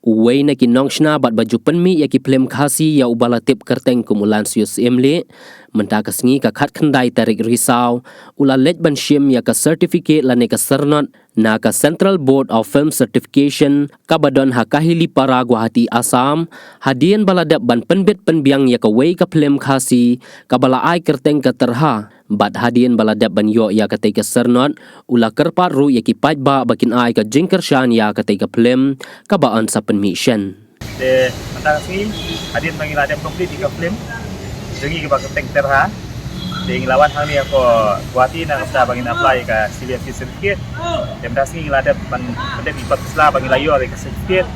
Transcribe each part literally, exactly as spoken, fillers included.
Uwei na ki nongshna bad ba ju pynmih ïa ki phlim Khasi ïa uba la tip kyrteng kum u Lansius Syiemlieh, mynta ka sngi ka khatkhyndai tarik Risaw, u la leit ban shim ïa ka certificate lane ka syrnod na ka Central Board of Film Certification kaba don ha Kahilipara, Guwahati, Assam, hadien ba la dep ban pynbit pynbiang ïa kawei ka phlim Khasi kaba la ai kyrteng Ka Tyrha. Bad hadien ba la dep ban ïoh ïa katei ka syrnod, u la kyrpad ruh ïa ki paidbah ba kin ai ka jingkyrshan ïa katei ka phlim kaba yn sa pynmih shen. Te mynta ka sngi, hadien ba ngi la dep complete ïa ka phlim jong ngi kaba kyrteng Tyrha, te ngi la wan hangne ha Guwahati na ka bynta ba ngin apply ka C B F C certificate. Te mynta ka sngi ngi la dep ban, ban dep ïa ka sla ba ngi la ïoh ïa ka certificate.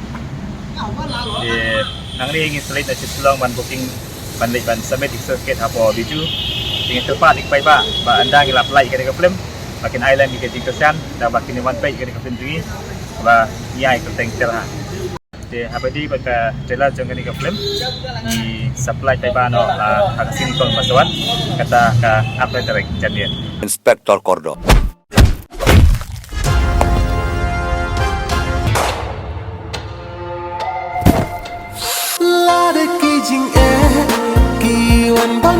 Te nangne ngin sa leit na Shillong ban booking, ban leit ban submit ïa ka certificate hapoh Bijou. Te ngin kyrpad ïa ki paidbah ba ynda ngi la pynlait ïa kane ka phlim, ba kin ai lem ïa ka jingkyrshan, da ba kin wan peit ïa kane ka phlim jong ngi ba ngi ai kyrteng Tyrha. Te haba ïadei bad ka trailer jong kane ka phlim, ngi sa pynlait paidbah noh, ah, ha ka Cinecon Mawsawat, kata ka arphew tarik Janmiet. Inspector Kordor. Lada ki jingeh ki wan ban